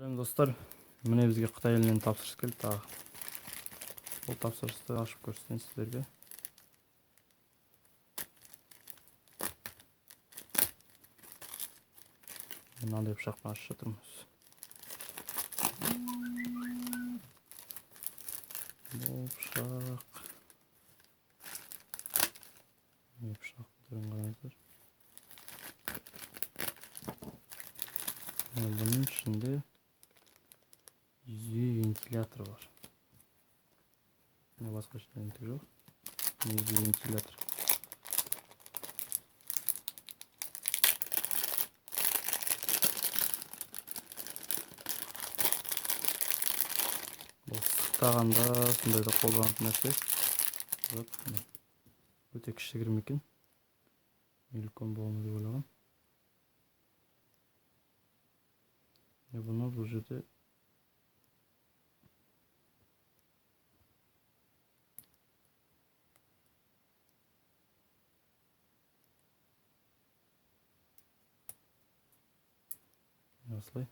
Сәлем, достар! Міне, бізге Қытай елінен тапсырыс келді тағы. Бұл тапсырысты ашып көрсетейін сіздерге. Мынандай пышақпен ашып жатырмыз. Бұл пышақ, міне, пышақтың түрін қараңыздар. Бұның ішінде USB вентилятор бар. Міне, басқа ештеңе жоқ. USB вентилятор. Бұл ыстықтағанда сондайда қолданатын нәрсе. Зат, міне. Өте кішігірім екен. Мен үлкен бола ма деп ойлағам. Міне, бұны бұл жерде осылай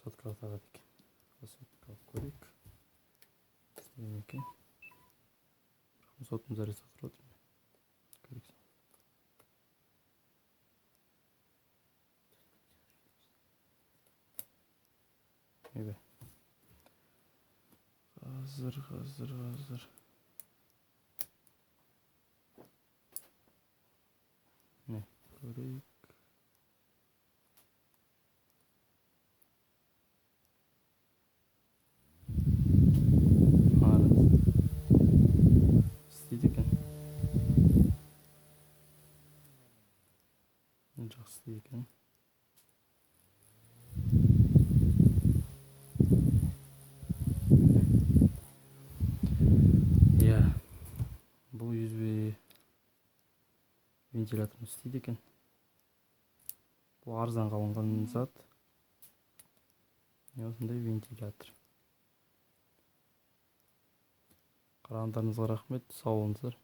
соткаға тағады екен. Сотка алып көрейік, істеген екен. Соттың зарядка тұрып отыр. Көрейік. Ойбай, қазір, қазір, қазір. Міне, көрейік. Қараңыз, істейді екен, жақсы істейді екен. Иә, бұл USB вентиляторын істейді екен. Бұл арзанға алынған зат. Міне, осындай вентилятор. Қарағандарыңызға рахмет, сау болыңыздар.